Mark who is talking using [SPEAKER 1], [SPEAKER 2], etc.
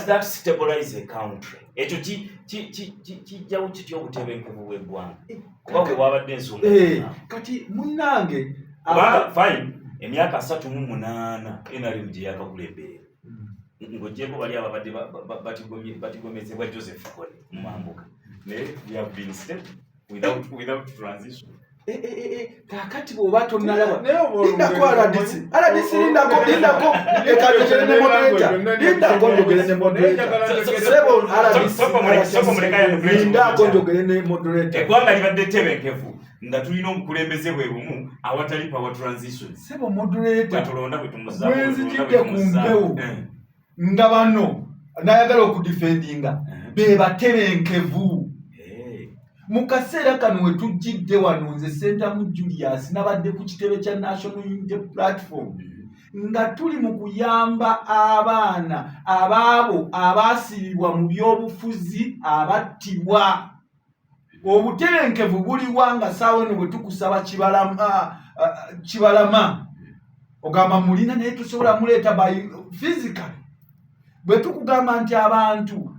[SPEAKER 1] Does that stabilize a country? Ekyo kijjawo kitya obutebenkevu bw'eggwanga, kuba bwe bwabadde ensonga?
[SPEAKER 2] Kati munnange,
[SPEAKER 1] Kubanga fine, emyaka 38 NRM gye yakakulemberera, ng'oggyeko bali ababadde batigomezebwa Joseph Kony mu mambuka, naye we have been stable without transition.
[SPEAKER 2] Kaakati bw'oba tonnalaba,
[SPEAKER 3] Naye oba
[SPEAKER 2] lindako.
[SPEAKER 3] olugero
[SPEAKER 2] RDC, RDC, lindako, lindako, leka njogere ne moderator. Lindako njogere ne moderator. Sebo RDC,
[SPEAKER 1] Soko muleka yanukule
[SPEAKER 2] lindako
[SPEAKER 1] ekibuuzo.
[SPEAKER 2] Njogere ne moderator.
[SPEAKER 1] Eggwanga libadde ttebenkevu nga tulina obukulembeze bwe bumu awatali power transitions.
[SPEAKER 2] Sebo moderator,
[SPEAKER 1] Bwetulonda, bwe tumuzaako,
[SPEAKER 2] bwe
[SPEAKER 1] bwe
[SPEAKER 2] nzijidde
[SPEAKER 1] tulonda, bwe
[SPEAKER 2] ku
[SPEAKER 1] tumuzaako.
[SPEAKER 2] mpewo nga bano nayagala okudefendinga be batebenkevu. Mu kaseera kano we tujjidde wano, nze Sentamu Julius nabadde ku kitebe kya National Unity Platform nga tuli mu kuyamba abaana abaabo abaasibibwa mu byobufuzi, abattibwa. Obutebenkevu buliwa nga saawa eno bwe tukusaba Kibalama, Kibalama ogamba mulina, naye tusobola muleeta by physical? Bwe tukugamba nti abantu